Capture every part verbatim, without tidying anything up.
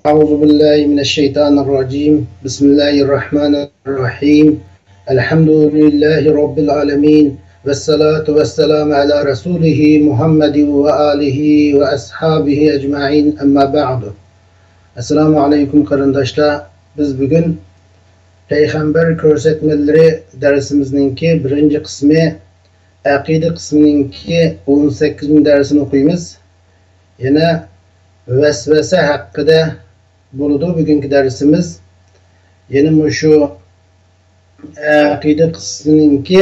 أعوذ بالله من الشيطان الرجيم. بسم الله الرحمن الرحيم. الحمد لله رب العالمين. والصلاة والسلام على رسوله محمد وآله وأصحابه أجمعين. أما بعد. ئەسسالامۇ ئەلەيكۇم، قېرىنداشلار. بىز بۈگۈن پەيغەمبەر كۆرسەتمىلىرى دەرسىمىزنىڭكى بىرىنچى قىسمى، ئەقىدە قىسمىنىڭكى ئون سەككىزىنچى دەرسىنى ئوقۇيمىز. يەنە ۋەسۋەسە ھەققىدە بولىدۇ بۈگۈنكى دەرسىمىز. يەنە مۇشۇ ئەقىدە قىسمىنىڭكى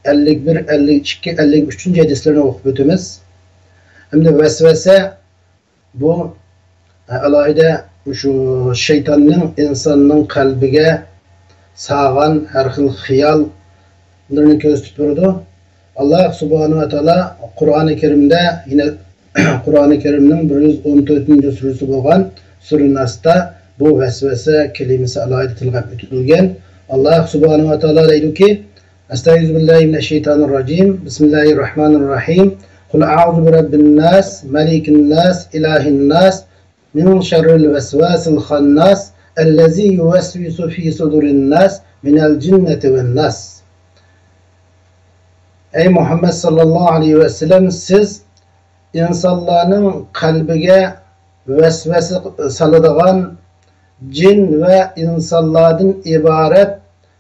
ئەللىك بىر، ئەللىك ئىككى، ئەللىك ئۈچىنچى ھەدىسلىرىنى ئوقۇپ ئۆتىمىز. ئەمدى ۋەسۋەسە بۇ، ئە، ئالاھىدە مۇشۇ شەيتاننىڭ ئىنساننىڭ قەلبىگە سالغان ھەر خىل خىياللىرىنى كۆرسىتىپ بېرىدۇ. ئاللا سۇبھانەھۇ ۋە تائالا قۇرئانى كەرىمدە، يەنە قۇرئانى كەرىمنىڭ بىر يۈز ئون تۆتىنچى سۈرىسى بولغان سۈرە ناستا بۇ ۋەسۋەسە كەلىمىسى ئالاھىدە تىلغا ئۆتۈلگەن. ئاللا سۇبھانەھۇ ۋە تائالا دەيدۇكى، أستعيذ بالله من الشيطان الرجيم. بسم الله الرحمن الرحيم. قل أعوذ برب الناس، ملك الناس، إله الناس، من شر الوسواس الخناس، الذي يوسوس في صدور الناس، من الجنة والناس. ئەي مۇھەممەد ساللاللاھۇ ئەلەيھى ۋەسەللەم، سىز ئىنسانلارنىڭ قەلبىگە ۋەسۋەسە سالىدىغان جىن ۋە ئىنسانلاردىن ئىبارەت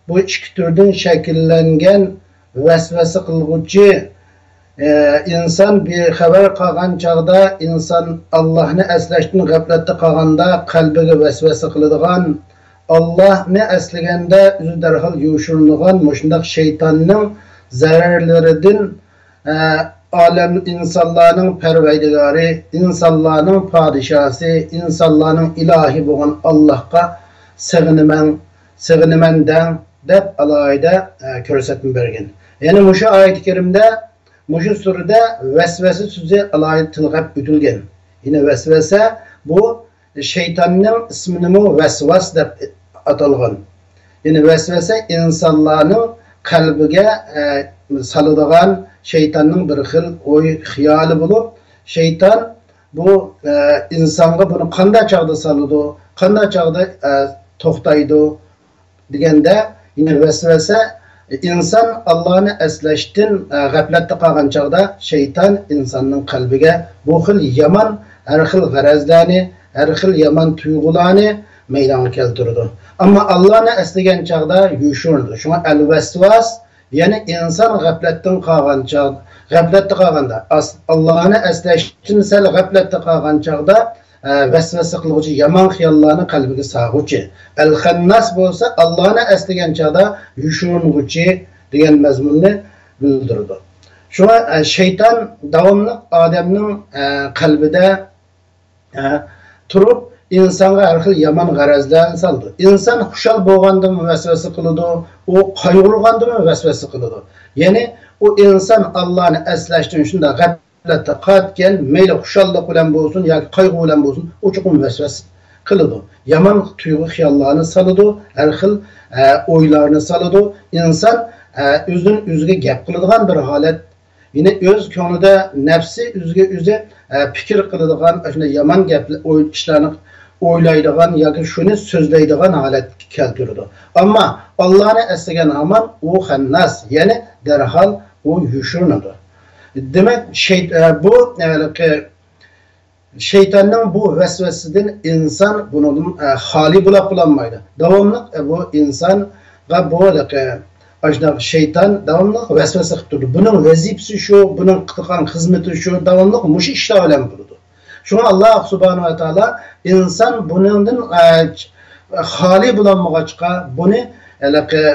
بۇ ئىككى تۈردىن شەكىللەنگەن ۋەسۋەسە قىلغۇچى، ئە، ئىنسان بىخەۋەر قالغان چاغدا، ئىنسان ئاللاھنى ئەسلەشتىن غەپلەتتە قالغاندا قەلبىگە ۋەسۋەسە قىلىدىغان، ئاللاھنى ئەسلىگەندە ئۆزى دەرھال يوشۇرۇنىدىغان مۇشۇنداق شەيتاننىڭ زەرەرلىرىدىن، ئە، ئالەم ئىنسانلارنىڭ پەرۋەردىگارى، ئىنسانلارنىڭ پادىشاھسى، ئىنسانلارنىڭ ئىلاھى بولغان ئاللاھقا سېغىنىمەن، سېغىنىمەن دەڭ، دەپ ئالاھىدە، ئە، كۆرسەتمە بەرگەن. يەنى مۇشۇ ئايەت كەرىمدە، مۇشۇ سۈرىدە ۋەسۋەسە سۆزى ئالاھىدە تىلغا ئۆتۈلگەن. يەنى ۋەسۋەسە بۇ شەيتاننىڭ ئىسمىنىمۇ ۋەسۋاس دەپ ئاتالغان. يەنى ۋەسۋەسە ئىنسانلارنىڭ قەلبىگە، ئە، سالىدىغان شەيتاننىڭ بىر خىل ئوي خىيالى بولۇپ، شەيتان بۇ، ئە، ئىنسانغا بۇنى قانداق چاغدا سالىدۇ، قانداق چاغدا، ئە، توختايدۇ دېگەندە، يەنى ۋەسۋەسە ئىنسان ئاللانى ئەسلەشتىن، ئە، غەپلەتتە قالغان چاغدا شەيتان ئىنساننىڭ قەلبىگە بۇ خىل يامان، ھەر خىل غەرەزلەرنى، ھەر خىل يامان تۇيغۇلارنى مەيدانغا كەلتۈرىدۇ. ئەمما ئاللانى ئەسلىگەن چاغدا يوشۇرۇنىدۇ. شۇڭا ئەل-ۋەسۋاس، يەنى ئىنسان غەپلەتتىن قالغان چاغ-، غەپلەتتە قالغاندا، ئاس-، ئاللانى ئەسلەشتىن سەل غەپلەتتە قالغان چاغدا، ئە، ۋەسۋەسە قىلغۇچى يامان خىياللارنى قەلبىگە سالغۇچى. ئەل-خەنناس بولسا ئاللانى ئەسلىگەن چاغدا يوشۇرۇنغۇچى دېگەن مەزمۇننى بىلدۈرىدۇ. شۇڭا، ئە، شەيتان داۋاملىق ئادەمنىڭ، ئە، قەلبىدە، ئە، تۇرۇپ، ئىنسانغا ھەر خىل يامان غەرەزلەرنى سالىدۇ. ئىنسان خۇشال بولغاندىمۇ ۋەسۋەسە قىلىدۇ، ئۇ قايغۇرغاندىمۇ ۋەسۋەسە قىلىدۇ. يەنى ئۇ ئىنسان ئاللانى ئەسلەشتىن شۇنداق غەپلەتتە قالىدىكەن، مەيلى خۇشاللىق بىلەن بولسۇن ياكى قايغۇ بىلەن بولسۇن، ئۇ چوقۇم ۋەسۋەسە قىلىدۇ. يامان تۇيغۇ خىياللارنى سالىدۇ، ھەر خىل، ئە، ئويلارنى سالىدۇ. ئىنسان، ئە، ئۆزىدىن ئۆزىگە گەپ قىلىدىغان بىر ھالەت. يەنى ئۆز كۆڭلىدە نەپسى ئۆزىگە ئۆزى، ئە، پىكىر قىلىدىغان، ئاشۇنداق يامان گەپ، ئوي-، ئىشلارنى ئويلايدىغان ياكى شۇنى سۆزلەيدىغان ھالەتكە كەلتۈرىدۇ. ئەمما ئاللانى ئەسلىگەن ھامان ئۇ خەنناس، يەنى دەرھال ئۇ يوشۇرۇنىدۇ. دېمەك، شەيت-، ئە، بۇ، ئە، شەيتاننىڭ بۇ ۋەسۋەسىدىن ئىنسان بۇنىڭدىن، ئە، خالىي بولاپ بولالمايدۇ. داۋاملىق، ئە، بۇ ئىنسانغا بۇ ھېلىقى ئاشۇنداق شەيتان داۋاملىق ۋەسۋەسە قىلىپ تۇرىدۇ. بۇنىڭ ۋەزىپىسى شۇ، بۇنىڭ قىلغان خىزمىتى شۇ، داۋاملىق مۇشۇ ئىشلار بىلەن بولىدۇ. شۇڭا ئاللا سۇبھانەھۇ ۋە تائالا ئىنسان بۇنىڭدىن، ئە، خالىي بولالمىغاچقا، بۇنى ھېلىقى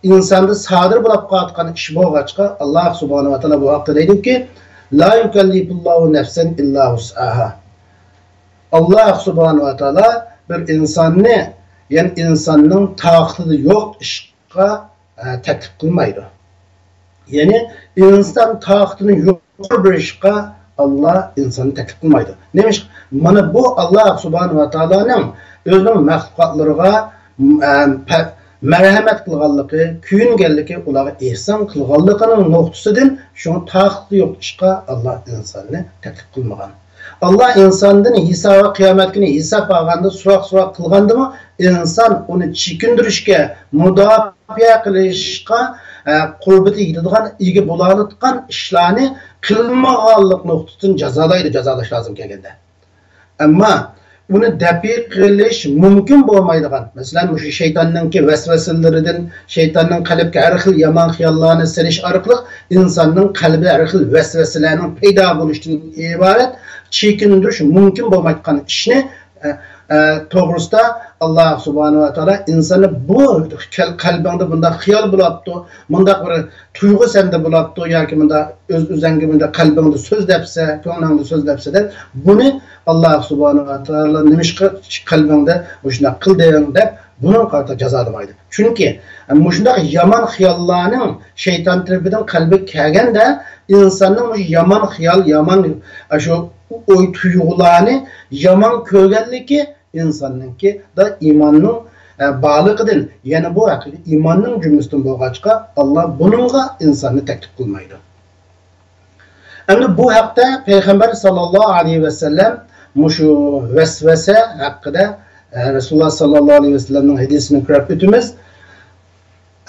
ئىنساندا سادىر بولۇپ قالىدىغان ئىش بولغاچقا، ئاللا سۇبھانەھۇ ۋە تائالا بۇ ھەقتە دەيدۇكى، لا يۇكەللىپۇللاھۇ نەفسەن ئىللا ۋۇسئەھا. ئاللا سۇبھانەھۇ ۋە تائالا بىر ئىنساننى، يەنى ئىنساننىڭ تاقىتىدا يوق ئىشقا، ئە، تەكلىپ قىلمايدۇ. يەنى ئىنسان تاقىتىدىن يۇقىرى بىر ئىشقا ئاللا ئىنساننى تەكلىپ قىلمايدۇ. نېمىشقا؟ مانا بۇ ئاللا سۇبھانەھۇ ۋە تائالانىڭ ئۆزىنىڭ مەخلۇقاتلىرىغا، ئە، پە-، مەرھەمەت قىلغانلىقى، كۆيۈنگەنلىكى، ئۇلارغا ئېھسان قىلغانلىقىنىڭ نۇقتىسىدىن شۇڭا تاقىتى يوق ئىشقا ئاللا ئىنساننى تەكلىپ قىلمىغان. ئاللا ئىنساندىن ھېساب، قىيامەت كۈنى ھېساب ئالغاندا، سوراق-سوراق قىلغاندىمۇ، ئىنسان ئۇنى چېكىندۈرۈشكە، مۇداپىئە قىلىشقا، ئە، قۇربىتى يېتىدىغان، ئىگە بولالىغان ئىشلارنى قىلمىغانلىق نۇقتىسىدىن جازالايدۇ، جازالاش لازىم كەلگەندە. ئەمما ئۇنى دەپئى قىلىش مۇمكىن بولمايدىغان، مەسىلەن، مۇشۇ شەيتاننىڭكى ۋەسۋەسىلىرىدىن، شەيتاننىڭ قەلبكە ھەر خىل يامان خىياللارنى سېلىش ئارقىلىق ئىنساننىڭ قەلبى ھەر خىل ۋەسۋەسىلەرنىڭ پەيدا بولۇشىدىن ئىبارەت، چېكىندۈرۈش مۇمكىن بولمايدىغان ئىشنى، ئە، ئە، توغرىسىدا ئاللا سۇبھانەھۇ ۋە تائالا ئىنساننى بۇ كەل-، قەلبىڭدە بۇنداق خىيال بولاپتۇ، مۇنداق بىر تۇيغۇ سەندە بولاپتۇ ياكى مۇنداق ئۆز-ئۆزۈڭگە مۇنداق قەلبىڭدە سۆزلەپسە، كۆڭلۈڭدە سۆزلەپسە دەپ، بۇنى ئاللا سۇبھانەھۇ ۋە تائالا نېمىشقا قەلبىڭدە مۇشۇنداق قىلدىڭ دەپ، بۇنىڭغا قارىتا جازالىمايدۇ. چۈنكى مۇشۇنداق يامان خىياللارنىڭ شەيتان تەرىپىدىن قەلبىگە كەلگەندە، ئىنساننىڭ مۇشۇ يامان خىيال، يامان، ئاشۇ ئوي تۇيغۇلارنى يامان كۆرگەنلىكى ئىنساننىڭكى دا ئىماننىڭ، ئە، بارلىقىدىن، يەنى بۇ ھەقىقىي ئىماننىڭ جۈملىسىدىن بولغاچقا، ئاللا بۇنىڭغا ئىنساننى تەكلىپ قىلمايدۇ. ئەمدى بۇ ھەقتە پەيغەمبەر ساللاللاھۇ ئەلەيھى ۋەسەللەم مۇشۇ ۋەسۋەسە ھەققىدە، ئە، رەسۇلۇللا ساللاللاھۇ ئەلەيھى ۋەسەللەمنىڭ ھەدىسىنى كۆرۈپ ئۆتىمىز.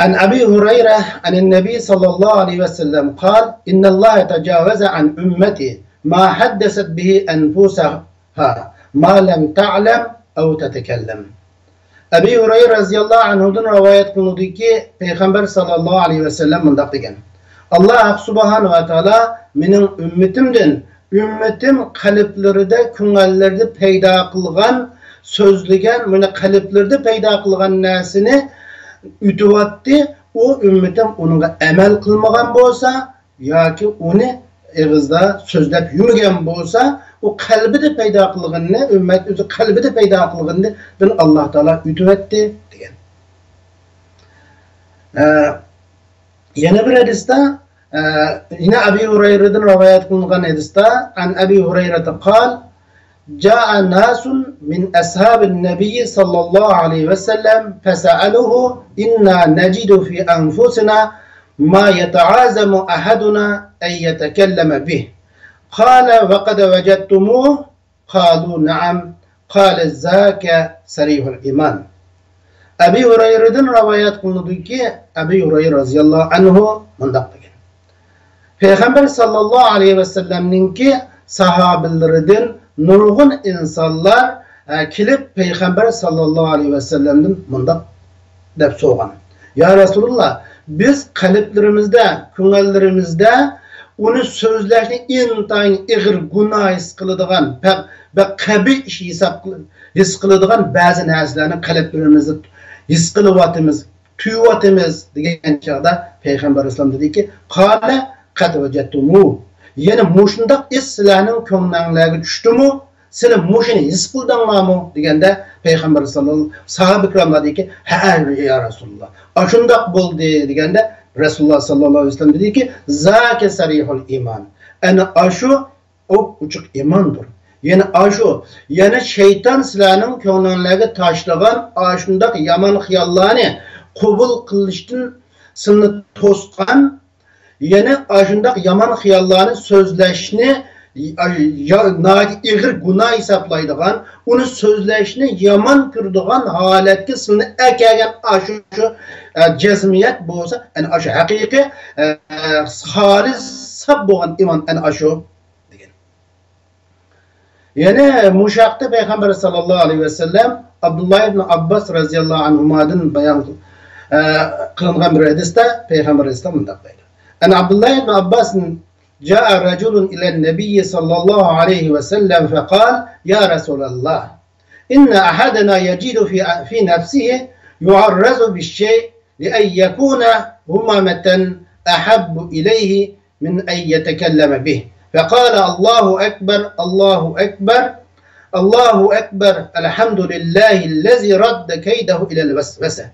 عن أبي هريرة عن النبي صلى الله عليه وسلم قال: إن الله تجاوز عن أمتي ما حدثت به أنفسها ما لم تعلم أو تتكلم. ئەبى ھۇرەيرە رەزىياللاھۇ ئەنھۇدىن رىۋايەت قىلىنىدۇكى، پەيغەمبەر ساللاللاھۇ ئەلەيھى ۋەسەللەم مۇنداق دېگەن: ئاللا سۇبھانەھۇ ۋە تائالا مېنىڭ ئۈممىتىمدىن، ئۈممىتىم قەلبلىرىدە، كۆڭۈللىرىدە پەيدا قىلغان، سۆزلىگەن، مانا قەلبلىرىدە پەيدا قىلغان نەرسىنى ئۆتۈۋەتتى. ئۇ ئۈممىتىم ئۇنىڭغا ئەمەل قىلمىغان بولسا، ياكى ئۇنى ئېغىزدا سۆزلەپ يۈرمىگەن بولسا، ئۇ قەلبىدە پەيدا قىلغىنىنى، ئۈممەت ئۆزى قەلبىدە پەيدا قىلغىنىدىن ئاللا تائالا ئۆتۈۋەتتى دېگەن. ئە، يەنە بىر ھەدىستە، ئە، يەنە ئەبى ھۇرەيرىدىن رىۋايەت قىلىنغان ھەدىستە، عن أبي هريرة قال: جاء ناس من أصحاب النبي صلى الله عليه وسلم فسألوه: إنا نجد في أنفسنا ما يتعاظم أحدنا أن يتكلم به. قال: وقد وجدتموه؟ قالوا: نعم. قال: ذاك صريح الإيمان. ئەبى ھۇرەيرىدىن رىۋايەت قىلىنىدۇكى، ئەبى ھۇرەيرە رەزىياللاھۇ ئەنھۇ مۇنداق دېگەن: پەيغەمبەر ساللاللاھۇ ئەلەيھى ۋەسەللەمنىڭكى ساھابىلىرىدىن نۇرغۇن ئىنسانلار، ئە، كېلىپ پەيغەمبەر ساللاللاھۇ ئەلەيھى ۋەسەللەمدىن مۇنداق دەپ سورىغان: يا رەسۇلاللا، بىز قەلبلىرىمىزدە، كۆڭۈللىرىمىزدە ئۇنى سۆزلەشنى ئىنتايىن ئېغىر گۇناھ ھېس قىلىدىغان، بەك، بەك قەبىھ ئىش ھېساب قىل-، ھېس قىلىدىغان بەزى نەرسىلەرنى قەلبلىرىمىزدە ھېس قىلىۋاتىمىز، تۇيۇۋاتىمىز دېگەن چاغدا پەيغەمبەر ئەلەيھىسسالام دېدىكى، قال قد وجدتموه. يەنى مۇشۇنداق ئىس سىلەرنىڭ كۆڭلەڭلەرگە چۈشتىمۇ؟ سىلەر مۇشۇنى ھېس قىلدىڭلارمۇ؟ دېگەندە پەيغەمبەر ساللاللاھۇ، ساھابە كىراملار دېدىكى، ھەئە، يا رەسۇلاللا، ئاشۇنداق بولدى دېگەندە، رەسۇلاللا ساللاللاھۇ ئەلەيھى ۋەسەللەم دېدىكى، زاكە سەرىھۇل ئىمان. ئەنە ئاشۇ ئوپئوچۇق ئىماندۇر. يەنى ئاشۇ، يەنى شەيتان سىلەرنىڭ كۆڭلۈڭلەرگە تاشلىغان ئاشۇنداق يامان خىياللارنى قوبۇل قىلىشتىن سىلىنى توسقان، يەنى ئاشۇنداق يامان خىياللارنى سۆزلەشنى يا-، ناھايىتى ئېغىر گۇناھ ھېسابلايدىغان، ئۇنى سۆزلەشنى يامان كۆرىدىغان ھالەتكە سىلىنى ئەكەلگەن ئاشۇ، ئە، جەزمىيەت بولسا، ئەنە ئاشۇ ھەقىقىي، ئە، خالىس، ساپ بولغان ئىمان ئەنە ئاشۇ دېگەن. يەنە مۇشۇ ھەقتە پەيغەمبەر ساللاللاھۇ ئەلەيھى ۋەسەللەم ئابدۇللا ئىبن ئابباس رەزىياللاھۇ ئەنھۇمادىن بايان، ئە، قىلىنغان بىر ھەدىستە پەيغەمبەر ئەلەيھىسسالام مۇنداق دەيدۇ: عن عبد الله بن عباس جاء رجل إلى النبي صلى الله عليه وسلم فقال: يا رسول الله، إن أحدنا يجد في، في نفسه يعرض بالشيء لأن يكون همامة أحب إليه من أن يتكلم به. فقال: الله أكبر، الله أكبر، الله أكبر، الحمد لله الذي رد كيده إلى الوسوسة.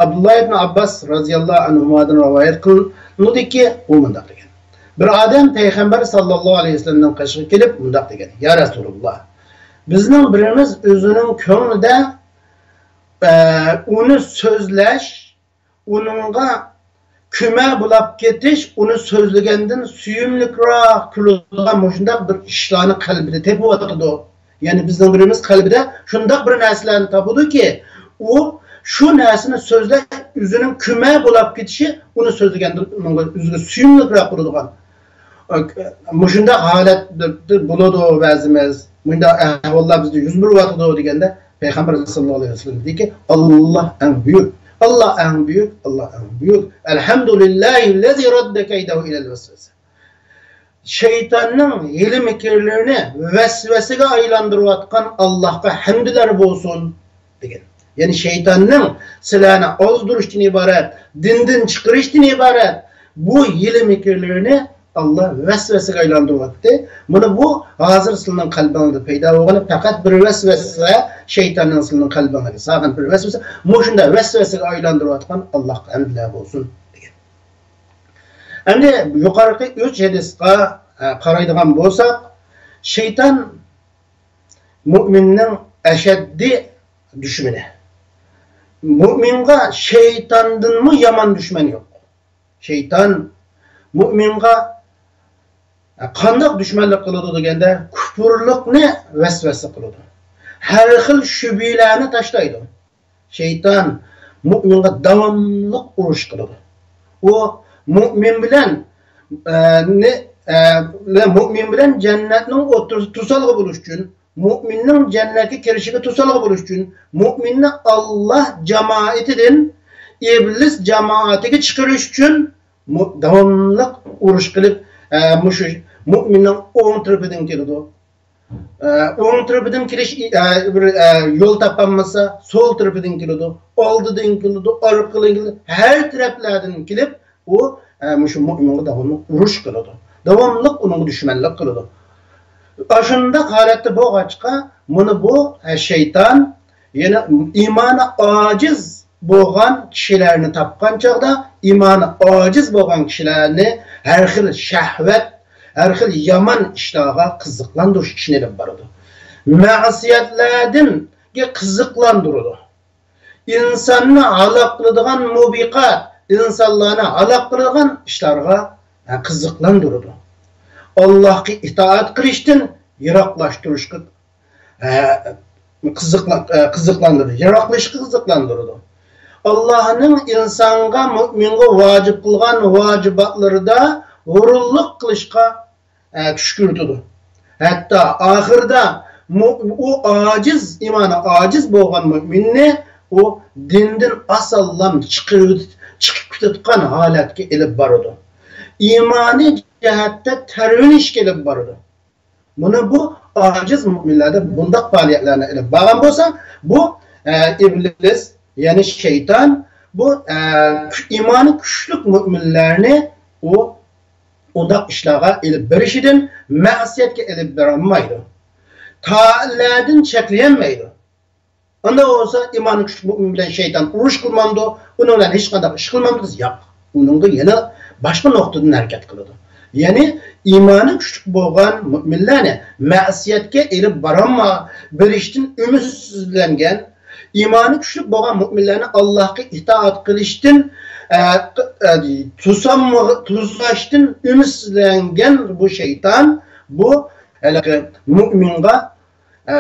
ئابدۇللا ئىبن ئابباس رەزىياللاھۇ ئەنھۇمادىن رىۋايەت قىلىنىدۇكى، ئۇ مۇنداق دېگەن: بىر ئادەم پەيغەمبەر ساللاللاھۇ ئەلەيھى ۋەسەللەمنىڭ قېشىغا كېلىپ مۇنداق دېگەن: يا رەسۇلاللا، بىزنىڭ بىرىمىز ئۆزىنىڭ كۆڭلىدە، ئە، ئۇنى سۆزلەش، ئۇنىڭغا كۈمە بولاپ كېتىش ئۇنى سۆزلىگەندىن سۆيۈملۈكرەك كۆرىدىغان مۇشۇنداق بىر ئىشلارنى قەلبىدە تېپىۋاتىدۇ. يەنى بىزنىڭ بىرىمىز قەلبىدە شۇنداق بىر نەرسىلەرنى تاپىدۇكى، ئۇ شۇ نەرسىنى سۆزلەپ ئۆزىنىڭ كۈمە بولاپ كېتىشى ئۇنى سۆزلىگەندىن ئۇنىڭغا ئۆزىگە سۆيۈملۈكرەك بولىدىغان. مۇشۇنداق ھالەتتە بولىدۇ بەزىمىز، مۇنداق ئەھۋاللار بىزدە يۈز بېرىۋاتىدۇ دېگەندە، پەيغەمبەر ساللاللاھۇ ئەلەيھى ۋەسەللەم دېدىكى، ئاللا ئەڭ بۈيۈك، ئاللا ئەڭ بۈيۈك، ئاللا ئەڭ بۈيۈك. ئەلھەمدۇلىللاھىللەزى رەددە كەيدەھۇ ئىلەل ۋەسۋەسە. شەيتاننىڭ ھىيلە-مىكىرلىرىنى ۋەسۋەسىگە ئايلاندۇرۇۋاتقان ئاللاھقا ھەمدلەر بولسۇن دېگەن. يەنى شەيتاننىڭ سىلەرنى ئازدۇرۇشتىن ئىبارەت، دىندىن چىقىرىشتىن ئىبارەت بۇ ھىيلە-مىكىرلىرىنى ئاللا ۋەسۋەسىگە ئايلاندۇرۇۋەتتى. مانا بۇ ھازىر سىلىنىڭ قەلبىڭىزدە پەيدا بولغىنى پەقەت بىر ۋەسۋەسە، شەيتاننىڭ سىلىنىڭ قەلبىڭىزگە سالغان بىر ۋەسۋەسە. مۇشۇنداق ۋەسۋەسىگە ئايلاندۇرۇۋاتقان ئاللاھقا ھەمدلەر بولسۇن دېگەن. ئەمدى يۇقىرىقى ئۈچ ھەدىسقا، ئە، قارايدىغان بولساق، شەيتان مۇئمىننىڭ ئەشەددىي دۈشمىنى. مۇئمىنغا شەيتاندىنمۇ يامان دۈشمەن يوق. شەيتان مۇئمىنغا، ئە، قانداق دۈشمەنلىك قىلىدۇ دېگەندە، كۇپۇرلۇقنى ۋەسۋەسە قىلىدۇ. ھەر خىل شۈبھىلەرنى تاشلايدۇ. شەيتان مۇئمىنغا داۋاملىق ئۇرۇش قىلىدۇ. ئۇ مۇئمىن بىلەن، ئە، نى، ئە، بىلەن، مۇئمىن بىلەن جەننەتنىڭ ئوتتۇرىسىدا توسالغۇ بولۇش ئۈچۈن، مۇئمىننىڭ جەننەتكە كىرىشىگە توسالغۇ بولۇش ئۈچۈن، مۇئمىننى ئاللا جامائىتىدىن ئىبلىس جامائىتىگە چىقىرىش ئۈچۈن مۇ-، داۋاملىق ئۇرۇش قىلىپ، ئە، مۇشۇ مۇئمىننىڭ ئوڭ تەرىپىدىن كېلىدۇ. ئە، ئوڭ تەرىپىدىن كېلىش، ئە، بىر، ئە، يول تاپالمىسا، سول تەرىپىدىن كېلىدۇ، ئالدىدىن كېلىدۇ، ئارقىدىن كېلىدۇ، ھەر تەرەپلەردىن كېلىپ، ئۇ، ئە، مۇشۇ مۇئمىنغا داۋاملىق ئۇرۇش قىلىدۇ. داۋاملىق ئۇنىڭغا دۈشمەنلىك قىلىدۇ. ئاشۇنداق ھالەتتە بولغاچقا، مانا بۇ، ئە، شەيتان يەنە ئىمانى ئاجىز بولغان كىشىلەرنى تاپقان چاغدا، ئىمانى ئاجىز بولغان كىشىلەرنى ھەر خىل شەھۋەت، ھەر خىل يامان ئىشلارغا قىزىقلاندۇرۇش ئىشىنى ئېلىپ بارىدۇ. مەسىيەتلەردىن قىزىقلاندۇرىدۇ. ئىنساننى ھالاك قىلىدىغان مۇبىقات، ئىنسانلارنى ھالاك قىلىدىغان ئىشلارغا، ھە، قىزىقلاندۇرىدۇ. ئاللاھقا ئىتائەت قىلىشتىن يىراقلاشتۇرۇشقا، ھە، قىزىقلا-، ھە، قىزىقلاندۇرىدۇ، يىراقلىشىشقا قىزىقلاندۇرىدۇ. ئاللاھنىڭ ئىنسانغا، مۇئمىنغا ۋاجىپ قىلغان ۋاجىباتلىرىدا ھۇرۇنلۇق قىلىشقا ئە، كۈشكۈرتىدۇ. ھەتتا ئاخىرىدا مۇ-، ئۇ ئاجىز، ئىمانى ئاجىز بولغان مۇئمىننى ئۇ دىندىن ئاسانلا چىقىرىۋېتىپ، چىقىپ كېتىدىغان ھالەتكە ئېلىپ بارىدۇ. ئىمانىي جەھەتتە تەرۋىنىشكە ئېلىپ بارىدۇ. مانا بۇ ئاجىز مۇئمىنلەردە بۇنداق پائالىيەتلەرنى ئېلىپ بارغان بولسا، بۇ، ئە، ئىبلىس، يەنى شەيتان، بۇ، ئە، كۈ-، ئىمانى كۈچلۈك مۇئمىنلەرنى ئۇ ئۇنداق ئىشلارغا ئېلىپ بېرىشىدىن، مەسىيەتكە ئېلىپ بېرەلمەيدۇ. تائەتلەردىن چەكلىيەلمەيدۇ. ئۇنداق بولسا، ئىمانى كۈچلۈك مۇئمىن بىلەن شەيتان ئۇرۇش قىلمامدۇ؟ ئۇنىڭ بىلەن ھېچقانداق ئىش قىلمامدۇ؟ ياق. ئۇنىڭغا يەنە باشقا نۇقتىدىن ھەرىكەت قىلىدۇ. يەنى ئىمانى كۈچلۈك بولغان مۇئمىنلەرنى مەسىيەتكە ئېلىپ بارالما-، بېرىشتىن ئۈمىدسىزلەنگەن، ئىمانى كۈچلۈك بولغان مۇئمىنلەرنى ئاللاھقا ئىتائەت قىلىشتىن، ئە، ق-، ئە، توسالمىغ-، توساشتىن ئۈمىدسىزلەنگەن بۇ شەيتان، بۇ ھېلىقى مۇئمىنغا، ئە،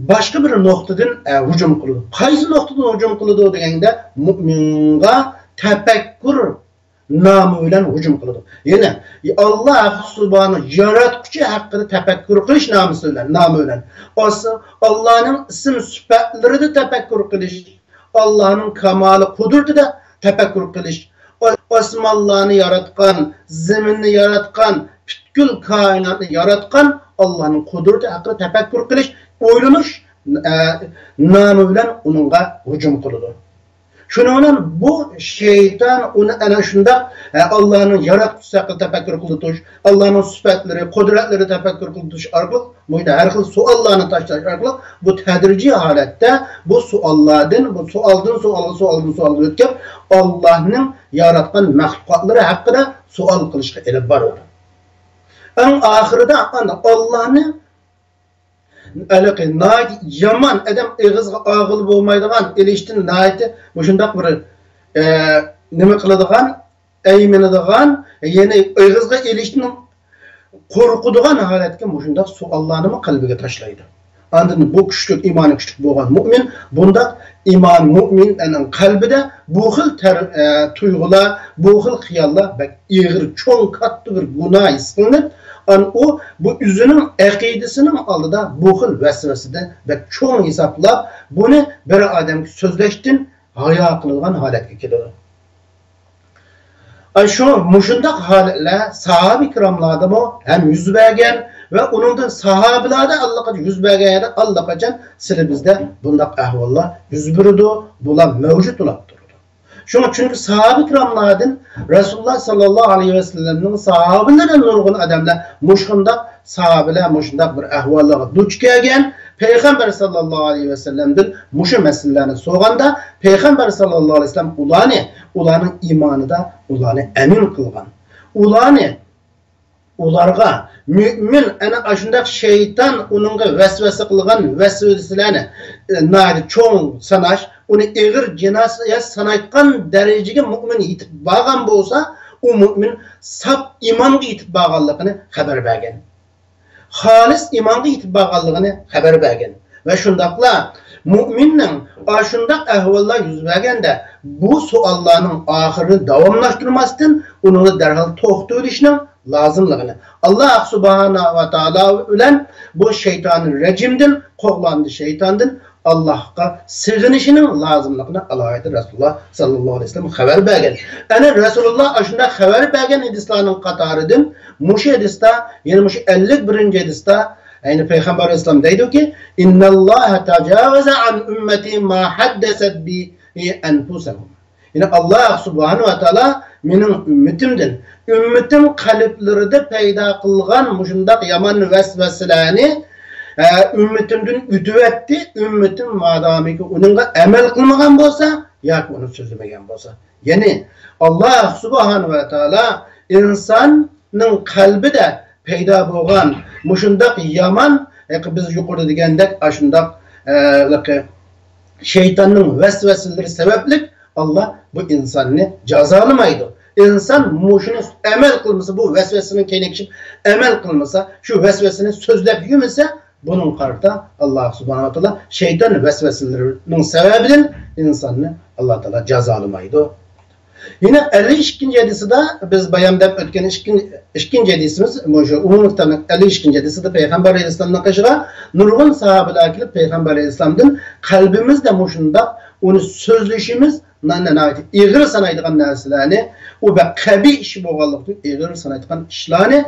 باشقا بىر نۇقتىدىن، ئە، ھۇجۇم قىلىدۇ. قايسى نۇقتىدىن ھۇجۇم قىلىدۇ دېگەندە، مۇئمىنغا تەپەككۇر نامى بىلەن ھۇجۇم قىلىدۇ. يەنى، ئاللا سۇبھانە ياراتقۇچى ھەققىدە تەپەككۇر قىلىش نامىسى بىلەن، نامى بىلەن. ئالس-، ئاللانىڭ ئىسىم سۈپەتلىرىدە تەپەككۇر قىلىش، ئاللانىڭ كامالى قۇدرىتىدە تەپەككۇر قىلىش، ئا-، ئاسمانلارنى ياراتقان، زېمىننى ياراتقان، پۈتكۈل كائىناتنى ياراتقان ئاللانىڭ قۇدرىتى ھەققىدە تەپەككۇر قىلىش، ئويلىنىش، ئە، نامى بىلەن ئۇنىڭغا ھۇجۇم قىلىدۇ. شۇنىڭ بىلەن بۇ شەيتان ئۇنى ئەنە شۇنداق، ئە، ئاللانىڭ ياراتقۇچىسى ھەققىدە تەپەككۇر قىلدۇرۇش، ئاللانىڭ سۈپەتلىرى، قۇدرەتلىرى تەپەككۇر قىلدۇرۇش ئارقىلىق، بۇ يەردە ھەر خىل سوئاللارنى تاشلاش ئارقىلىق، بۇ تەدرىجىي ھالەتتە بۇ سوئاللاردىن، بۇ سوئالدىن سوئالغا، سوئالدىن سوئالغا ئۆتكەپ، ئاللانىڭ ياراتقان مەخلۇقاتلىرى ھەققىدە سوئال قىلىشقا ئېلىپ بارىدۇ. ئەڭ ئاخىرىدا ئانا ئاللانى ھېلىقى ناھايىتى يامان ئادەم ئېغىزغا ئالغىلى بولمايدىغان، ئېلىشتىن ناھايىتى مۇشۇنداق بىر، ئە، نېمە قىلىدىغان، ئەيمىنىدىغان، يەنى ئېغىزغا ئېلىشتىن قورقىدىغان ھالەتكە مۇشۇنداق سوئاللارنىمۇ قەلبىگە تاشلايدۇ. ئاندىن بۇ كۈچلۈك، ئىمانى كۈچلۈك بولغان مۇئمىن بۇنداق ئىمان، مۇئمىننىڭ قەلبىدە بۇ خىل تەر-، ئە، تۇيغۇلار، بۇ خىل خىياللار بەك ئېغىر، چوڭ، كاتتا بىر گۇناھ ھېس قىلىنىپ، ئان-، ئۇ بۇ ئۆزىنىڭ ئەقىدىسىنىڭ ئالدىدا بۇ خىل ۋەسۋەسىدە بەك چوڭ ھېسابلاپ، بۇنى بىر ئادەمگە سۆزلەشتىن ھايا قىلىدىغان ھالەتكە كېلىدۇ. ئاشۇ مۇشۇنداق ھالەتلەر ساھابە كىراملاردىمۇ ھەم يۈز بەرگەن ۋە ئۇنىڭدىن ساھابىلەردە ئاللىقاچان يۈز بەرگەن يەردە ئاللىقاچان سىلى بىزدە بۇنداق ئەھۋاللار يۈز بېرىدۇ، بۇلار مەۋجۇت بولاپ تۇرىدۇ. شۇڭا، چۈنكى ساھابە كىراملاردىن رەسۇلۇللا ساللاللاھۇ ئەلەيھى ۋەسەللەمنىڭ ساھابىلىرىدىن نۇرغۇن ئادەملەر مۇشۇنداق ساھابىلەر مۇشۇنداق بىر ئەھۋاللارغا دۇچ كەلگەن، پەيغەمبەر ساللاللاھۇ ئەلەيھى ۋەسەللەمدىن مۇشۇ مەسىلىلەرنى سورىغاندا، پەيغەمبەر ساللاللاھۇ ئەلەيھى ۋەسەللەم ئۇلارنى، ئۇلارنىڭ ئىمانىدا ئۇلارنى ئەمىن قىلغان. ئۇلارنى، ئۇلارغا مۆمىن ئەنە ئاشۇنداق شەيتان ئۇنىڭغا ۋەسۋەسە قىلغان ۋەسۋەسىلەرنى، ئە، ناھايىتى چوڭ ساناش، ئۇنى ئېغىر جىنايەت سانايدىغان دەرىجىگە مۆمىن يېتىپ بارغان بولسا، ئۇ مۆمىن ساپ ئىمانغا يېتىپ بارغانلىقىنى خەۋەر بەرگەن. خالىس ئىمانغا يېتىپ بارغانلىقىنى خەۋەر بەرگەن. ۋە شۇنداقلا مۆمىننىڭ ئاشۇنداق ئەھۋاللار يۈز بەرگەندە، بۇ سوئاللارنىڭ ئاخىرىنى داۋاملاشتۇرماستىن، ئۇنىڭدا دەرھال توختىۋېلىشنىڭ لازىملىقىنى، ئاللا سۇبھانەھۇ ۋە تائالا بىلەن بۇ شەيتانى رەجىمدىن، قوغلاندى شەيتاندىن، ئاللاھقا سېغىنىشىنىڭ لازىملىقىنى ئالاھىدە رەسۇلۇللا ساللاللاھۇ ئەلەيھى ۋەسەللەم خەۋەر بەرگەن. ئەنە رەسۇلۇللا ئاشۇنداق خەۋەر بەرگەن ھەدىسلەرنىڭ قاتارىدىن مۇشۇ ھەدىستە، يەنى مۇشۇ ئەللىك بىرىنچى ھەدىستە، يەنى پەيغەمبەر ئەلەيھىسسالام دەيدۇكى، «إن الله تجاوز عن أمتي ما حدثت به أنفسهم.» يەنى ئاللا سۇبھانەھۇ ۋە تائالا مېنىڭ ئۈممىتىمدىن، ئۈممىتىم قەلبلىرىدە پەيدا قىلغان مۇشۇنداق يامان ۋەسۋەسىلەرنى، ئە، ئۈممىتىمدىن ئۆتۈۋەتتى، ئۈممىتىم مادامىكى ئۇنىڭغا ئەمەل قىلمىغان بولسا ياكى ئۇنى سۆزلىمىگەن بولسا. يەنى ئاللا سۇبھانەھۇ ۋە تائالا ئىنساننىڭ قەلبىدە پەيدا بولغان مۇشۇنداق يامان، ھېلىقى بىز يۇقىرىدا دېگەندەك ئاشۇنداق، ئە، ھېلىقى شەيتاننىڭ ۋەسۋەسىلىرى سەۋەبلىك ئاللا بۇ ئىنساننى جازالىمايدۇ. ئىنسان مۇشۇنى ئەمەل قىلمىسا، بۇ ۋەسۋەسىنىڭ كەينىگە چۈشۈپ ئەمەل قىلمىسا، شۇ ۋەسۋەسىنى سۆزلەپ يۈرمىسە، بۇنىڭغا قارىتا ئاللا سۇبھانەھۇ ۋە تائالا شەيتان ۋەسۋەسىلىرىنىڭ سەۋەبىدىن ئىنساننى ئاللا تائالا جازالىمايدۇ. يەنە ئەللىك ئىككىنچى ھەدىسىدە بىز بايان دەپ ئۆتكەن ئىككىنچى، ئىككىنچى ھەدىسىمىز، مۇشۇ ئومۇمىي كىتابنىڭ ئەللىك ئىككىنچى ھەدىسىدە پەيغەمبەر ئەلەيھىسسالامنىڭ قېشىغا نۇرغۇن ساھابىلەر كېلىپ، پەيغەمبەر ئەلەيھىسسالامدىن قەلبىمىزدە مۇشۇنداق ئۇنى سۆزلىشىمىز، نا-، نا-، ناھايىتى ئېغىر سانايدىغان نەرسىلەرنى، ئۇ بەك قەبىھ ئىش بولغانلىقتىن ئېغىر سانايدىغان ئىشلارنى،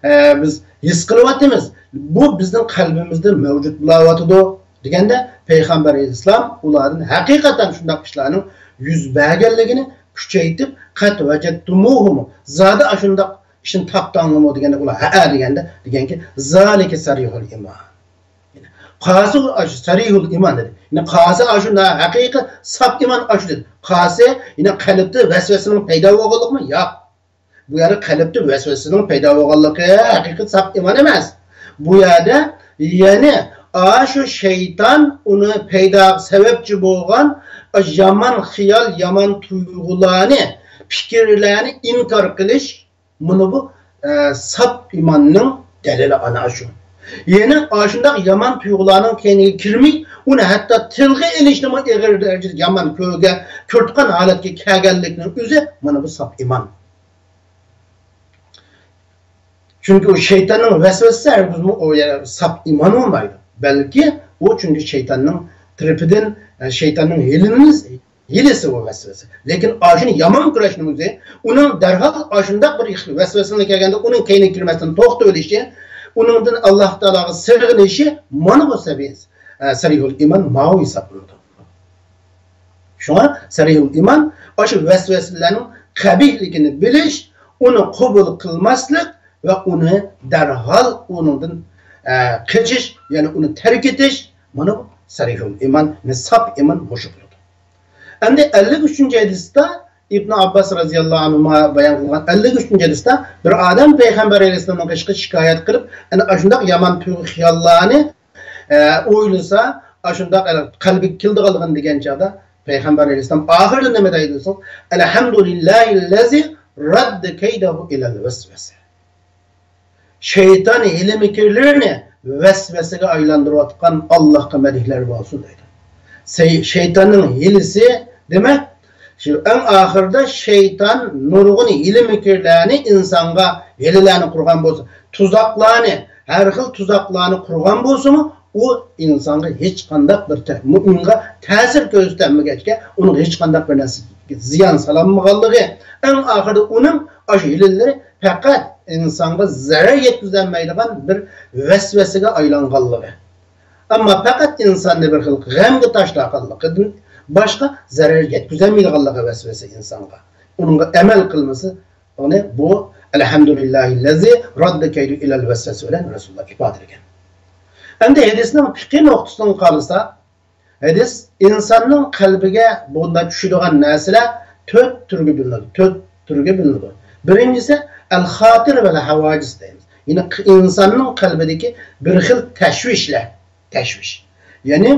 ئە، بىز ھېس قىلىۋاتىمىز. بۇ بىزنىڭ قەلبىمىزدە مەۋجۇت بولاۋاتىدۇ. دېگەندە، پەيغەمبەر ئەلەيھىسسالام ئۇلاردىن ھەقىقەتەن شۇنداق ئىشلارنىڭ يۈز بەرگەنلىكىنى كۈچەيتىپ، «قەد ۋەجەدتۇمۇھۇمۇ»، زادى ئاشۇنداق ئىشنى تاپتىڭلىمۇ دېگەندە، ئۇلار ھەئە دېگەندە، دېگەنكى، «زالىكە سەرىھۇل ئىمان». قالسا ئاشۇ سەرىھۇل ئىمان دېدى. يەنى قالسا ئاشۇ ھەقىقىي ساپ ئىمان ئاشۇ دېدى. قالسا يەنى قەلبتە ۋەسۋەسىنىڭ پەيدا بولغانلىقىمۇ؟ ياق. بۇ يەردە قەلبتە ۋەسۋەسىنىڭ پەيدا بولغانلىقى ھەقىقىي ساپ ئىمان ئەمەس. بۇ يەردە يەنى ئاشۇ شەيتان ئۇنى پەيدا سەۋەبچى بولغان يامان خىيال، يامان تۇيغۇلارنى، پىكىرلەرنى ئىنكار قىلىش، مانا بۇ، ئە، ساپ ئىماننىڭ دەلىلى ئانا شۇ. يەنى ئاشۇنداق يامان تۇيغۇلارنىڭ كەينىگە كىرمەي، ئۇنى ھەتتا تىلغا ئېلىشنىمۇ ئېغىر دەرىجىدە يامان كۆرگە، كۆرىدىغان ھالەتكە كەلگەنلىكنىڭ ئۆزى مانا بۇ ساپ ئىمان. چۈنكى ئۇ شەيتاننىڭ ۋەسۋەسىسى ھەرگىزمۇ ئۇ يەنە ساپ ئىمان بولمايدۇ. بەلكى ئۇ چۈنكى شەيتاننىڭ تەرىپىدىن، ئە، شەيتاننىڭ ھىيلىسى، ھىيلىسى ئۇ ۋەسۋەسە. لېكىن ئاشۇنى يامان كۆرۈشنىڭ ئۆزى، ئۇنىڭ دەرھال ئاشۇنداق بىر ۋەسۋەسىنى كەلگەندە ئۇنىڭ كەينىگە كىرمەستىن توختىۋېلىشى، ئۇنىڭدىن ئاللا تائالاغا سېغىنىشى، مانا بۇ سەبىي، ئە، سەرىھۇل ئىمان ماۋۇ ھېسابلىنىدۇ. شۇڭا سەرىھۇل ئىمان ئاشۇ ۋەسۋەسىلەرنىڭ قەبىھلىكىنى بىلىش، ئۇنى قوبۇل قىلماسلىق ۋە ئۇنى دەرھال ئۇنىڭدىن، ئە، قېچىش، يەنى ئۇنى تەرك ئېتىش، مانا بۇ سەرىھۇل ئىمان، يەنى ساپ ئىمان مۇشۇ بولىدۇ. ئەمدى ئەللىك ئۈچىنچى ھەدىستە ئىبن ئابباس رەزىياللاھۇ ئەنھۇما بايان قىلغان ئەللىك ئۈچىنچى ھەدىستە بىر ئادەم پەيغەمبەر ئەلەيھىسسالامنىڭ قېشىغا شىكايەت قىلىپ، ئەنە ئاشۇنداق يامان تۇيغۇ خىياللارنى ئە، ئويلىسا، ئاشۇنداق، ئە، قەلبىگە كېلىدىغانلىقىنى دېگەن چاغدا پەيغەمبەر ئەلەيھىسسالام ئاخىرىدا نېمە دەيدۇ دېسىڭىز، «ئەلھەمدۇلىللاھىللەزى رد كيده إلى الوسوسة. شەيتان ھىيلە-مىكىرلىرىنى ۋەسۋەسىگە ئايلاندۇرۇۋاتقان ئاللاھقا مەدھلەر بولسۇن دەيدۇ. سەي-، شەيتاننىڭ ھىيلىسى، دېمەك، شۇ ئەڭ ئاخىرىدا شەيتان نۇرغۇن ھىيلە-مىكىرلەرنى ئىنسانغا، ھىيلىلەرنى قۇرغان بولسا، تۇزاقلارنى، ھەر خىل تۇزاقلارنى قۇرغان بولسىمۇ، ئۇ ئىنسانغا ھېچقانداق بىر تە-، مۇئمىنغا تەسىر كۆرسىتەلمىگەچكە، ئۇنىڭغا ھېچقانداق بىر نەرسە زىيان سالالمىغانلىقى، ئەڭ ئاخىرىدا ئۇنىڭ ئاشۇ ھىيلىلىرى پەقەت ئىنسانغا زەرەر يەتكۈزەلمەيدىغان بىر ۋەسۋەسىگە ئايلانغانلىقى. ئەمما پەقەت ئىنساننى بىر خىل غەمگە تاشلىغانلىقىدىن باشقا زەرەر يەتكۈزەلمەيدىغانلىقى ۋەسۋەسە ئىنسانغا. ئۇنىڭغا ئەمەل قىلمىسا، ئۇنى بۇ «الحمد لله الذي رد كيده إلى الوسوسة» بىلەن رەسۇلۇللا ئىپادىلىگەن. ئەمدى ھەدىسنىڭ پىقھىي نۇقتىسىدىن قارىساق، ھەدىس ئىنساننىڭ قەلبىگە بۇنداق چۈشىدىغان نەرسىلەر تۆت تۈرگە بۆلۈنىدۇ. تۆت تۈرگە بۆلۈنىدۇ. بىرىنچىسى ئەل خاتىر ۋەل ھاۋاجىس دەيمىز. يەنى ق-، ئىنساننىڭ قەلبىدىكى بىر خىل تەشۋىشلەر، تەشۋىش. يەنى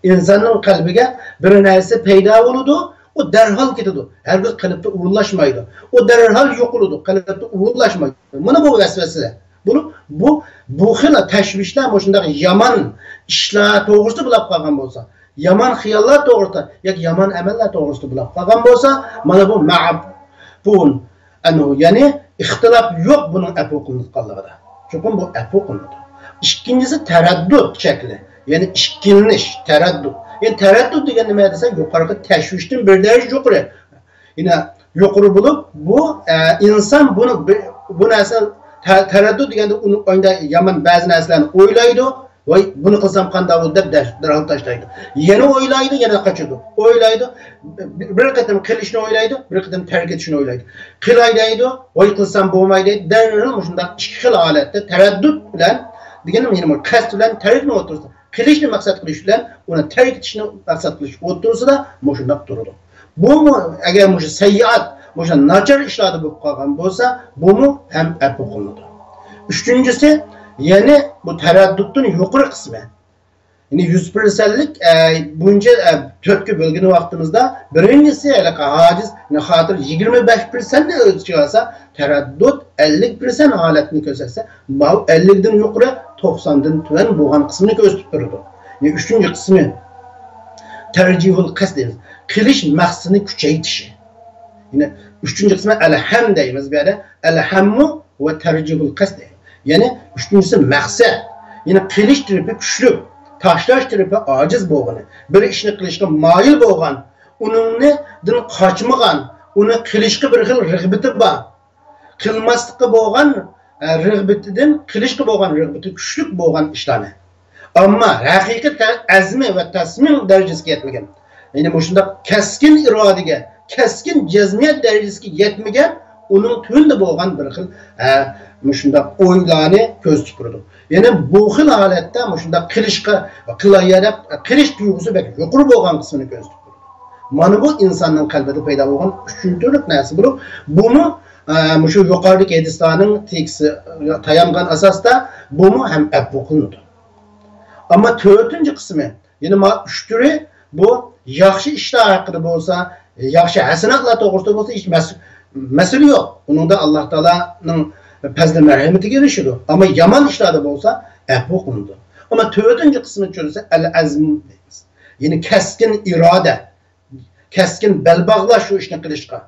ئىنساننىڭ قەلبىگە بىر نەرسە پەيدا بولىدۇ، ئۇ دەرھال كېتىدۇ. ھەرگىز قەلبتە ئورۇنلاشمايدۇ. ئۇ دەرھال يوقىلىدۇ، قەلبتە ئورۇنلاشمايدۇ. مانا بۇ ۋەسۋەسە. بۇ، بۇ، بۇ خىل تەشۋىشلەر مۇشۇنداق يامان ئىشلار توغرىسىدا بولاپ قالغان بولسا، يامان خىياللار توغرىسىدا ياكى يامان ئەمەللەر توغرىسىدا بولاپ قالغان بولسا، مانا بۇ مەئب-، بۇ ئەنۇ، يەنى ئىختىلاپ يوق بۇنىڭ ئەپۇ قىلىنىدىغانلىقىدا. چوقۇم بۇ ئەپۇ قىلىنىدۇ. ئىككىنچىسى تەرەددۇت شەكلى، يەنى ئىككىلىنىش، تەرەددۇت. يەنى تەرەددۇت دېگەن نېمە دېسە، يۇقىرىقى تەشۋىشتىن بىر دەرىجە يۇقىرى. يەنە يۇقىرى بولۇپ، بۇ، ئە، ئىنسان بۇنى بى-، بۇ نەرسە تە-، تەرەددۇت دېگەندە ئۇنى ئايدا يامان بەزى نەرسىلەرنى ئويلايدۇ. ۋاي، بۇنى قىلسام قانداق بولىدۇ دەپ دەر-، دەرھال تاشلايدۇ. يەنە ئويلايدۇ، يەنە قاچىدۇ. ئويلايدۇ، بىر قېتىم قىلىشنى ئويلايدۇ، بىر قېتىم تەرك ئېتىشنى ئويلايدۇ. قىلاي دەيدۇ، ۋاي، قىلسام بولماي دەيدۇ. دەرھال مۇشۇنداق ئىككى خىل ھالەتتە تەرەددۇت بىلەن، دېگىنىم يەنە قەست بىلەن تەرەددۇتنىڭ ئوتتۇرىسىدا، قىلىشنى مەقسەت قىلىش بىلەن ئۇنى تەرك ئېتىشنى مەقسەت قىلىش ئوتتۇرىسىدا مۇشۇنداق تۇرىدۇ. بۇمۇ ئەگەر مۇشۇ سەييىئات، مۇشۇ ناچار ئىشلاردا بولۇپ قالغان بولسا، بۇمۇ ھەم ئەپۇ قىلىنىدۇ. ئۈچىنچىسى، يەنى بۇ تەرەددۇتتىن يۇقىرى قىسمى. يەنى يۈز پىرسەنتلىك، ئە، بويىچە، ئە، تۆتكە بۆلگەن ۋاقتىمىزدا، بىرىنچىسى ھېلىقى ھاجىز، يەنى خاتىر يىگىرمە بەش پىرسەنتنى ئۆز ئىچىگە ئالسا، تەرەددۇت ئەللىك پىرسەنت ھالەتنى كۆرسەتسە، ماۋۇ ئەللىكتىن يۇقىرى، توقساندىن تۆۋەن بولغان قىسمىنى كۆرسىتىپ بېرىدۇ. يەنى ئۈچىنچى قىسمى، تەرجىھۇل قەست دەيمىز. قىلىش مەقسىتىنى كۈچەيتىشى. يەنى ئۈچىنچى قىسمى ئەلھەم دەيمىز بۇ يەردە. ئەلھەممۇ ۋە تەرجىھۇل قەست دەيمىز. يەنى ئۈچىنچىسى مەقسەت. يەنى قىلىش تەرىپى كۈچلۈك، تاشلاش تەرىپى ئاجىز بولغىنى. بىر ئىشنى قىلىشقا مايىل بولغان، ئۇنىڭدىن قاچمىغان، ئۇنى قىلىشقا بىر خىل رىغبىتى بار. قىلماسلىققا بولغان، ئە، رىغبىتىدىن قىلىشقا بولغان رىغبىتى كۈچلۈك بولغان ئىشلارنى. ئەمما ھەقىقىي تە-، ئەزمى ۋە تەسمىم دەرىجىسىگە يەتمىگەن. يەنى مۇشۇنداق كەسكىن ئىرادىگە، كەسكىن جەزمىيەت دەرىجىسىگە يەتمىگەن، ئۇنىڭ تۆۋىنىدە بولغان بىر خىل، ئە، مۇشۇنداق ئويلارنى كۆرسىتىپ تۇرىدۇ. يەنى بۇ خىل ھالەتتە مۇشۇنداق قىلىشقا، قىلاي دەپ قىلىش تۇيغۇسى بەك يۇقىرى بولغان قىسمىنى كۆرسىتىپ تۇرىدۇ. مانا بۇ ئىنساننىڭ قەلبىدە پەيدا بولغان ئۈچىنچى تۈرلۈك نەرسە بولۇپ، بۇمۇ، ئە، مۇشۇ يۇقىرىدىكى ھەدىسلەرنىڭ تېكىستىگە تايانغان ئاساستا بۇمۇ ھەم ئەپۇ قىلىنىدۇ. ئەمما تۆتىنچى قىسمى، يەنى ما ئۈچ تۈرى، بۇ ياخشى ئىشلار ھەققىدە بولسا، ياخشى ھەسەناتلار توغرىسىدا بولسا، ھېچ مەس-، مەسىلە يوق. ئۇنىڭدا ئاللا تائالانىڭ پەزلى مەرھەمىتىگە ئېرىشىدۇ. ئەمما يامان ئىشلاردا بولسا، ئەپۇ قىلىنىدۇ. ئەمما تۆتىنچى قىسمى چۈشۈرسە، ئەل ئەزم دەيمىز. يەنى كەسكىن ئىرادە، كەسكىن بەل باغلاش شۇ ئىشنى قىلىشقا.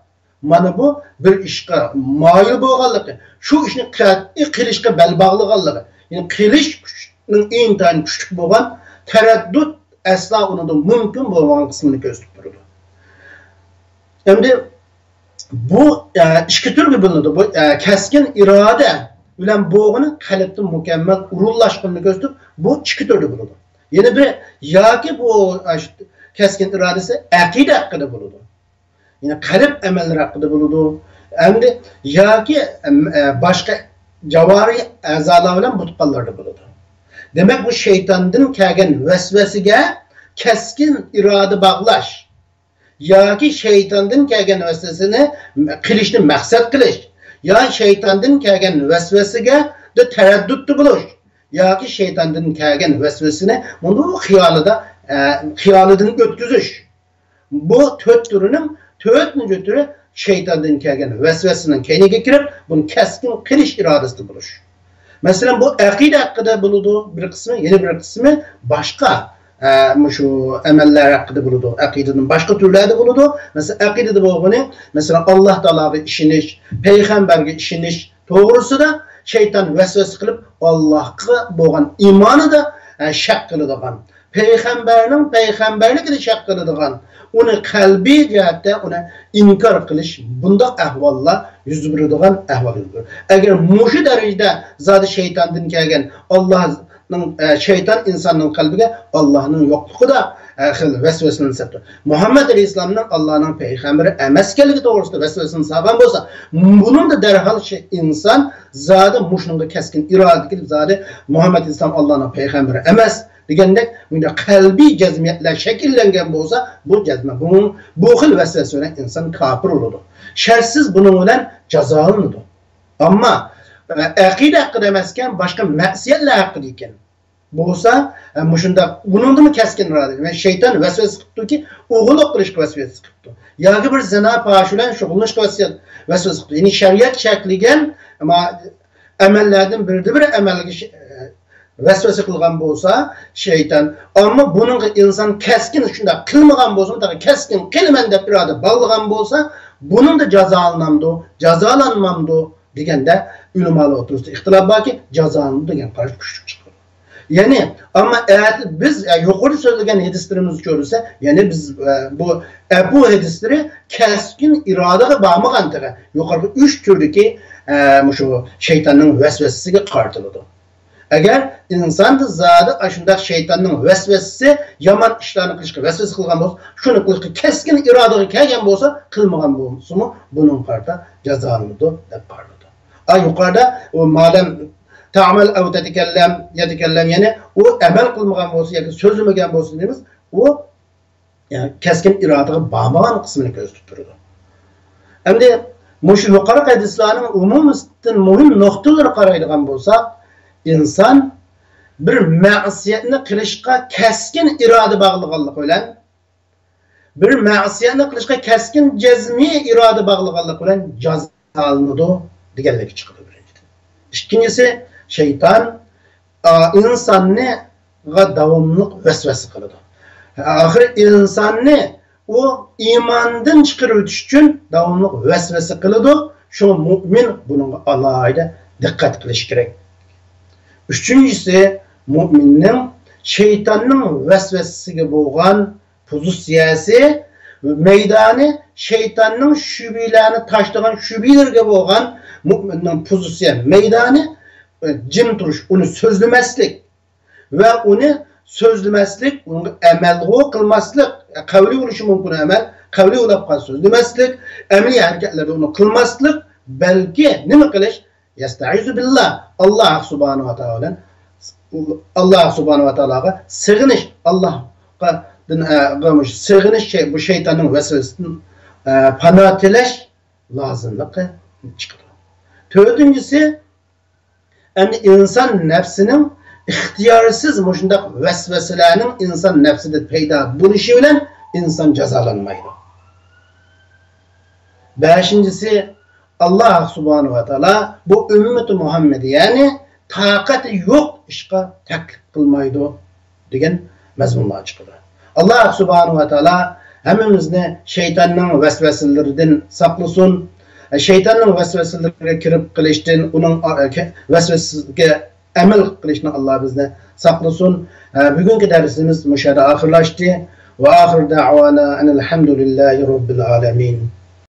مانا بۇ بىر ئىشقا مايىل بولغانلىقى، شۇ ئىشنى قەتئىي قىلىشقا بەل باغلىغانلىقى، يەنى قىلىش كۈچنىڭ ئىنتايىن كۈچلۈك بولغان، تەرەددۇت ئەسلا ئۇنىڭدا مۇمكىن بولمىغان قىسمىنى كۆرسىتىپ تۇرىدۇ. ئەمدى بۇ، ئە، ئىككى تۈرگە بۆلۈنىدۇ. بۇ، ئە، كەسكىن ئىرادە بىلەن بولغىنى قەلبتە مۇكەممەل ئورۇنلاشقىنىنى كۆرسىتىپ، بۇ ئىككى تۈرگە بۆلىدۇ. يەنە بىر، ياكى بۇ، ئە، كەسكىن ئىرادىسى ئەقىدە ھەققىدە بولىدۇ. يەنى قەلب ئەمەللىرى ھەققىدە بولىدۇ. ئەمدى ياكى، ئەم، ئە، باشقا جاۋارىھ ئەزالار بىلەن بۇتقانلاردا بولىدۇ. دېمەك، بۇ شەيتاندىن كەلگەن ۋەسۋەسىگە كەسكىن ئىرادە باغلاش ياكى شەيتاندىن كەلگەن ۋەسۋەسىنى قىلىشنى مەقسەت قىلىش يا شەيتاندىن كەلگەن ۋەسۋەسىگە تەرەددۇتتا بولۇش ياكى شەيتاندىن كەلگەن ۋەسۋەسىنى مۇنداق خىيالىدا، ئە، خىيالىدىن ئۆتكۈزۈش. بۇ تۆت تۈرىنىڭ تۆتىنچى تۈرى شەيتاندىن كەلگەن ۋەسۋەسىنىڭ كەينىگە كىرىپ، بۇنى كەسكىن قىلىش ئىرادىسىدە بولۇش. مەسىلەن، بۇ ئەقىدە ھەققىدە بولىدۇ بىر قىسمى، يەنە بىر قىسمى باشقا، ئە، مۇشۇ ئەمەللەر ھەققىدە بولىدۇ. ئەقىدىدىن باشقا تۈرلەردە بولىدۇ. مەسىلەن، ئەقىدىدە بولغىنى، مەسىلەن، ئاللاھ تائالاغا ئىشىنىش، پەيغەمبەرگە ئىشىنىش توغرىسىدا شەيتان ۋەسۋەسە قىلىپ، ئاللاھقا بولغان ئىمانىدا، ئە، شەك قىلىدىغان، پەيغەمبەرنىڭ پەيغەمبەرلىكىدە شەك قىلىدىغان، ئۇنى قەلبىي جەھەتتە ئۇنى ئىنكار قىلىش، بۇنداق ئەھۋاللار يۈز بېرىدىغان ئەھۋال يۈز بېرىدۇ. ئەگەر مۇشۇ دەرىجىدە زادى شەيتاندىن كەلگەن، ئاللاھنىڭ، ئە، شەيتان ئىنساننىڭ قەلبىگە ئاللاھنىڭ يوقلۇقىدا، ئە، خىل ۋەسۋەسىنى سەپتۇ. مۇھەممەد ئەلەيھىسسالامنىڭ ئاللاھنىڭ پەيغەمبىرى ئەمەسكەنلىكى توغرىسىدا ۋەسۋەسىنى سالغان بولسا، بۇنىڭدا دەرھال شەي-، ئىنسان زادى مۇشۇنىڭغا كەسكىن ئىرادە كېلىپ، زادى مۇھەممەد ئەلەيھىسسالام ئاللاھنىڭ پەيغەمبىرى ئەمەس دېگەندەك، بۇنداق قەلبىي جەزمىيەتلەر شەكىللەنگەن بولسا، بۇ جەزمە، بۇ، بۇ خىل ۋەسۋەسە بىلەن ئىنسان كاپىر بولىدۇ. شەرتسىز بۇنىڭ بىلەن جازالىنىدۇ. ئەمما، ئە، ئەقىدە ھەققىدە ئەمەسكەن، باشقا مەسىيەتلەر ھەققىدە ئىكەن. بولسا، ئە، مۇشۇنداق، بۇنىڭدىمۇ كەسكىن ئىرادە، شەيتان ۋەسۋەسە قىپتۇكى، ئوغرىلىق قىلىشقا ۋەسۋەسە قىپتۇ. ياكى بىر زىنا، پاھىشە بىلەن شۇغۇللىنىشقا ۋەسۋەسە، ۋەسۋەسە قىپتۇ. يەنى شەرىئەت چەكلىگەن، ئەمما ئەمەللەردىن بىردە بىر ئەمەلگە ش-، ئە، ۋەسۋەسە قىلغان بولسا شەيتان، ئەمما بۇنىڭغا ئىنسان كەسكىن شۇنداق قىلمىغان بولسا، مۇنداق كەسكىن قىلىمەن دەپ ئىرادە باغلىغان بولسا، بۇنىڭدا جازالىنامدۇ، جازالانمامدۇ دېگەندە ئۆلىمالار ئوتتۇرىسىدا ئىختىلاپ باركى، جازالىنىدۇ دېگەن قاراش كۈچلۈك چىقىدۇ. يەنى، ئەمما ئەتە بىز، ئە، يۇقىرىدا سۆزلىگەن ھەدىسلىرىمىزنى كۆرسە، يەنى بىز، ئە، بۇ ئەپۇ ھەدىسلىرى كەسكىن ئىرادىگە بارمىغان تېخى. يۇقىرىقى ئۈچ تۈردىكى، ئە، مۇشۇ شەيتاننىڭ ۋەسۋەسىسىگە قارىتىلىدۇ. ئەگەر ئىنساندا زادى ئاشۇنداق شەيتاننىڭ ۋەسۋەسىسى، يامان ئىشلارنى قىلىشقا ۋەسۋەسە قىلغان بولسا، شۇنى قىلىشقا كەسكىن ئىرادىگە كەلگەن بولسا، قىلمىغان بولسىمۇ بۇنىڭغا قارىتا جازالىنىدۇ دەپ قارىلىدۇ. ئا، يۇقىرىدا ئۇ مادەم تەئمەل ئەۋ تەتىكەللەم، يەتىكەللەم، يەنى ئۇ ئەمەل قىلمىغان بولسا ياكى سۆزلىمىگەن بولسا دېيىمىز، ئۇ، يەنى كەسكىن ئىرادىغا بارمىغان قىسمىنى كۆرسىتىپ تۇرىدۇ. ئەمدى مۇشۇ يۇقىرىقى ھەدىسلەرنىڭ ئومۇمىستىن مۇھىم نۇقتىلىرى قارايدىغان بولساق، ئىنسان بىر مەسىيەتنى قىلىشقا كەسكىن ئىرادە باغلىغانلىقى بىلەن، بىر مەسىيەتنى قىلىشقا كەسكىن جەزمىي ئىرادە باغلىغانلىقى بىلەن جازالىنىدۇ دېگەنلىكى چىقىدۇ بىرىنچىدىن. ئىككىنچىسى، شەيتان، ئا، ئىنساننىغا داۋاملىق ۋەسۋەسە قىلىدۇ. ئاخىرى ئىنساننى ئۇ ئىماندىن چىقىرىۋېتىش ئۈچۈن داۋاملىق ۋەسۋەسە قىلىدۇ. شۇڭا مۇئمىن بۇنىڭغا ئالاھىدە دىققەت قىلىشى كېرەك. ئۈچىنچىسى، مۇئمىننىڭ شەيتاننىڭ ۋەسۋەسىسىگە بولغان پوزىتسىيەسى، مەيدانى، شەيتاننىڭ شۈبھىلەرنى تاشلىغان شۈبھىلىرىگە بولغان مۇئمىننىڭ پوزىتسىيە مەيدانى، ئە، جىم تۇرۇش، ئۇنى سۆزلىمەسلىك ۋە ئۇنى سۆزلىمەسلىك، ئۇنىڭغا ئەمەلغۇ قىلماسلىق، قەۋلىي بولۇشى مۇمكىن ئەمەل، قەۋلىي بولۇپ قالسا سۆزلىمەسلىك، ئەمەلىي ھەرىكەتلەردە ئۇنى قىلماسلىق، بەلكى نېمە قىلىش؟ يەستەئىزۇ بىللا، ئاللاھ سۇبھانەھۇ ۋە تائالا بىلەن، ئاللاھ سۇبھانەھۇ ۋە تائالاغا سېغىنىش، ئاللاھقا، دىن، ئە، سېغىنىش، شەي-، بۇ شەيتاننىڭ ۋەسۋەسىدىن، ئە، پاناھ تىلەش لازىملىقى چىقىدۇ. تۆتىنچىسى، ئەمدى ئىنسان نەپسىنىڭ ئىختىيارسىز مۇشۇنداق ۋەسۋەسىلەرنىڭ ئىنسان نەپسىدە پەيدا بولۇشى بىلەن ئىنسان جازالانمايدۇ. بەشىنچىسى، ئاللاھ سۇبھانەھۇ ۋە تائالا بۇ ئۈممىتى مۇھەممەدىيەنى تاقەتى يوق ئىشقا تەكلىپ قىلمايدۇ دېگەن مەزمۇنلار چىقىدۇ. ئاللاھ سۇبھانەھۇ ۋە تائالا ھەممىمىزنى شەيتاننىڭ ۋەسۋەسىلىرىدىن ساقلىسۇن. شەيتاننىڭ ۋەسۋەسىلىرىگە كىرىپ قېلىشتىن، ئۇنىڭ، ئە، ۋەسۋەسىگە ئەمەل قىلىشتىن ئاللاھ بىزنى ساقلىسۇن. ئە، بۈگۈنكى دەرسىمىز مۇشۇ يەردە ئاخىرلاشتى. ۋە ئاخىر دەئۋانا ئەنىل ھەمدۇلىللاھى رەببىل ئالەمىن.